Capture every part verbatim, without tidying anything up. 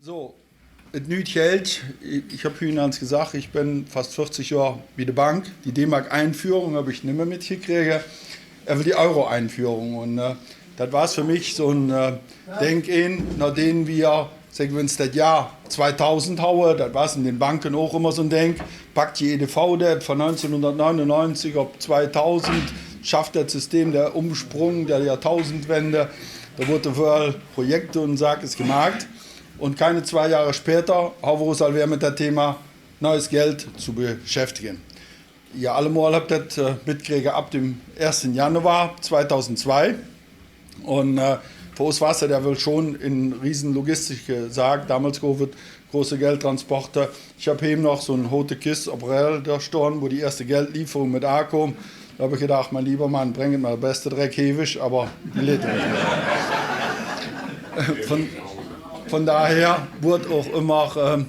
Zo, 't nuuj Geld. Ich, ich höb hie al ins gezag, ich bön fast veertig Johr bie de Bank. Die D-Mark-Einführung höb ich nimmer mitgekräge. Ävver die Euro-Einführung. Un, äh, dat wor för mich so'n, äh, Denk-een, noh däm wie, segg mer, dat Johr zweidausend hauwe, dat wor in de Banke och immer so'n Denk. Packt die E D V dat vun neunzehnhundertneunundneunzig op zweidausend, schafft dat System der Umsprung der Jahrtausendwende. Do woodte völl Projekte un Sake gemaht. Un keine zwei Johr späder hauwe mer us alweer met dat Thema neues Geld ze beschäftige. Ehr allemol höbt dat, äh, mitkräge ab däm eeschte Januar zweidausendzwei. Un, äh, för us wor dat jo wohl schon en riese logistische Saak. Domols gov et große Geldtransporte. Ich höb hie noch so'n hote Kess op Räll do stonn, wo die eeschte Geldlieferung mit aankom. Do höb ich gedaach, mien leeve Mann, bräng et mer beste Dreck hewig, ävver die leet mich nit. Vun, vun doher wood och immer, ähm,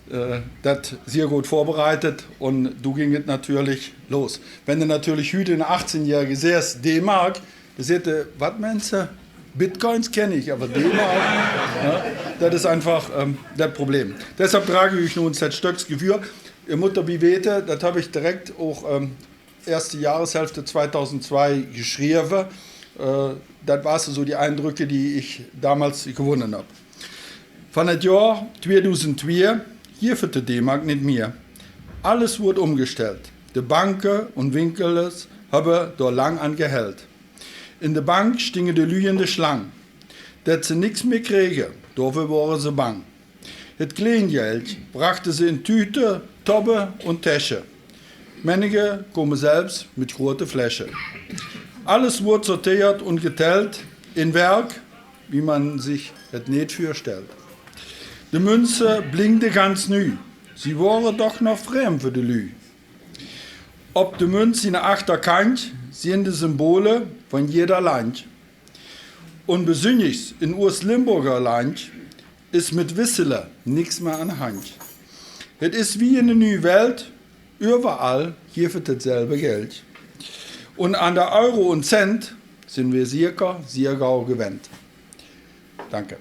äh, dat sehr god vörbereit un do ging et natörlich los. Wann de natörlich hügg en achtzehnjährige seht, D-Mark, dä säht: Äh, wat meins de? Bitcoins kenn ich, ävver D-Mark, jo, dat es einfach, ähm, dat Problem. Deshalb drage ich nu dat Stöck vör. Ehr moot dobie weete, dat höb ich direk och, ähm, eeschte Johreshälfte zweidausendzwei geschrevve. Äh, dat wore su die Eindröck, die ich domols gewonne höb. Vun et Johr zweidausendzwei, hie weed de D-Mark nit mih. Alles wood umgestellt. De Banke un Winkele höbbe do lang aan gehellt. En de Bank stinge de Lüe en de Schlang. Dat se nix mih kräge, dovör wore se bang. Et Kleingeld brochte se en Tüte, Tobbe un Täsche. Männige kome selvs met grote Fläsche. Alles wood sorteert un getellt en Werk, wie mer sich et nit vörstellt. De Münze blingde ganz nüh, se wore doch noch frääm för de Lüe. Op de Münz siene Achterkantj sinn de Symbole vun jeder Landj. Un besünjers en us Limburger Landj es met Wissele nix mih aan de Handj. Et es wie en de nüe Welt, üvverall giff et et selve Geld. Un aan de Euro un Cent sinn mer seker sehr gau gewennt. Danke.